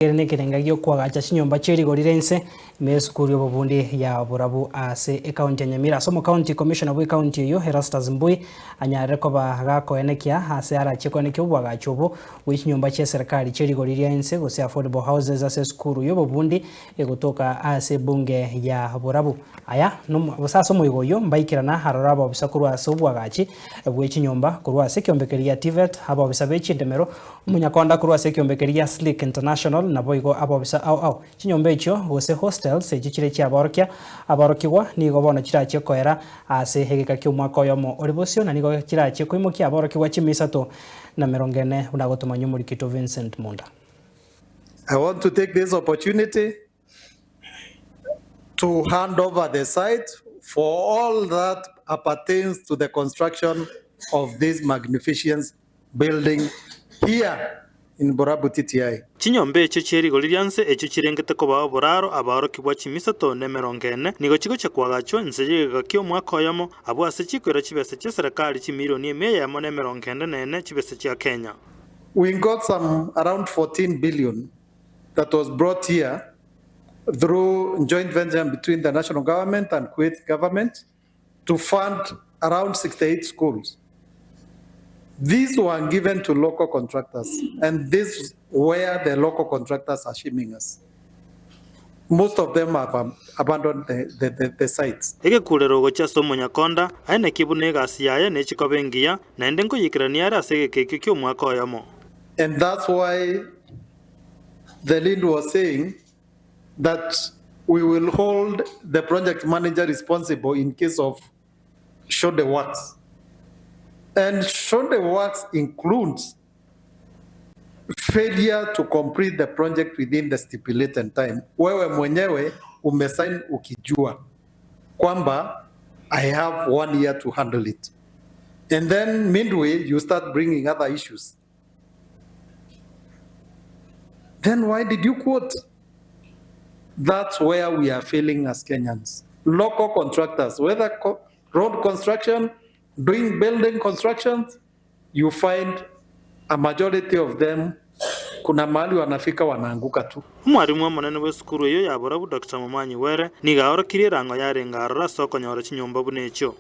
Ere nekerenga gi'okoagacha chinyomba chie rigori ria inse ime y'esukuru y'obobundi ya Borabu ase ekaunti ya Nyamira. Ase omokaunti commissioner bw'ekaunti eyio Erastus Mbui anyarire koba gakoenekia ase arachie koenekia oboagachi obo bwe chinyomba chie serikali chie rigori ria inse gose affordable houses ase esukuru y'obobundi egotoka ase ebunge ya Borabu. Aya gose ase omoigo oyio mbaikerana aroro abaobisa korwa ase oboagachi bwe chinyomba korwa ase ekeombe keria gia TVET, abaobisa be chindemero, Omonyakonda korwa ase ekeombe keria gia Slick International naboigo abaobisa ao ao. Chinyomba echio gose hostels echio chire chi'abaorokia abaorokigwa nigo bono chirachie koera ase egeka ki'omwaka oyomo ore bosio na nigo chirachie koimokia abaorokigwa chimia isato na emerongo ene buna agotomanywa omorikito Vincent Munda. I want to take this opportunity to hand over the site for all that appertains to the construction of this magnificent building here in Borabu TTI. Chinyomba echio chie rigori ria nse echio chirengete kobao oboraro abaorokigwa chimisato na emerongo ene, nigo chigochia koagachwa inse y'egeka ki'omwaka oyomo, abwo ase chikoira chibesa chi'eserekari chimilioni emia eyemo na emerongo ende na ene chibesa chia Kenya. We got some around 14 billion that was brought here through joint venture between the national government and Kuwait government to fund around 68 schools. These were given to local contractors and this is where the local contractors are shaming us. Most of them have um, abandoned the, the, the, the sites. Egekurero gochia ase omonyakonda, aye naki buna egasi yaye nechikoba engiya, naende nkoyikerania are ase egeka ekio ki'omwaka oyomo. And that's why the lead was saying that we will hold the project manager responsible in case of shoddy works. And shoddy works includes failure to complete the project within the stipulated time. Wewe mwenyewe umesign ukijua kwamba I have one year to handle it. And then midway you start bringing other issues. Then why did you quote? That's where we are failing as Kenyans. Local contractors, whether co road construction, doing building constructions, you find a majority of them kuna mahali wanafika wanaanguka tu. Omwarimu omonene bw'esukuru eyio ya Borabu Doctor Momanyi Were nigo aorokirie erango yarenge aroro ase okonyora chinyomba buna echio.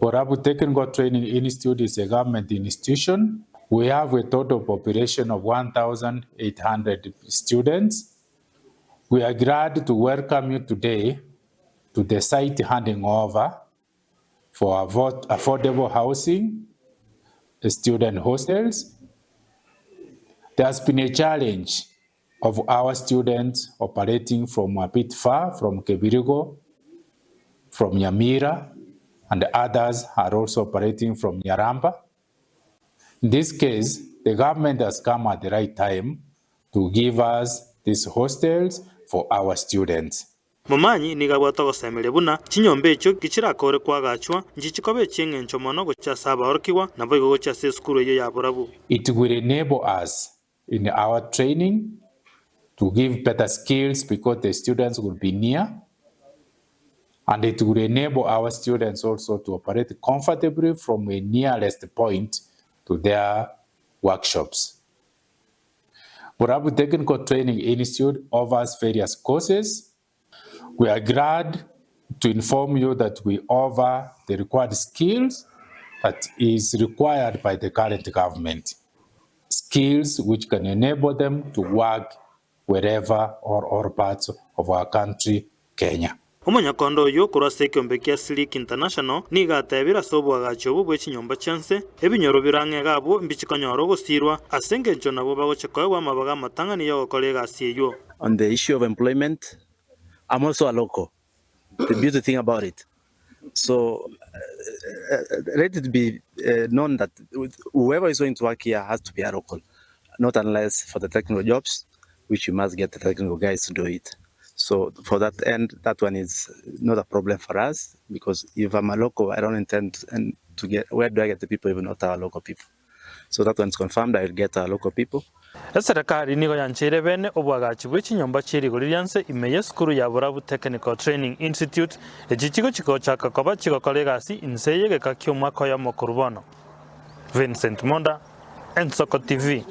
Borabu Technical Training Institute is a government institution. We have a total population of 1,800 students. We are glad to welcome you today to the site handing over for affordable housing, student hostels. There has been a challenge of our students operating from a bit far, from Kebirigo, from Nyamira, and others are also operating from Nyaramba. In this case, the government has come at the right time to give us these hostels for our students. Momanyi nigo abwate ogosemeria buna chinyomba echio gichirakore koagachwa, nchichikoba echi'engencho mono gochia ase abaorokigwa, naboigo gochia ase esukuru eyio ya borabu. It will enable us in our training to give better skills because the students will be near and it will enable our students also to operate comfortably from a nearest point to their workshops. Borabu Technical Training Institute offers various courses. We are glad to inform you that we offer the required skills that is required by the current government. Skills which can enable them to work wherever or all parts of our country, Kenya. Omonyakondo oyio korwa ase ekeombe kia Slick International nigo atebire ase oboagachi obo bwe chinyomba chia nse, ebinyoro bire ang'e iga abwo mbichikonyora ogosiirwa, ase engencho nabwo bagochia koegwa amabaga amatang'ani y'ogokora egasi eyio. On the issue of employment, I'm also a local, the beauty thing about it. So let it be known that whoever is going to work here has to be a local, not unless for the technical jobs, which you must get the technical guys to do it. So for that end, that one is not a problem for us because if I'm a local, I don't intend and to get where do I get the people if not our local people? So that one's confirmed, I will get our local people. Eserekari nigo yancheire bene oboagachi bwe chinyomba chie rigori ria nse ime y'esukuru ya Borabu Technical Training Institute, echi chigochi gochaka koba chigokora egasi inse y'egeka ki'omwaka oyomo korwa bono. Vincent Monda, Ensoko TV.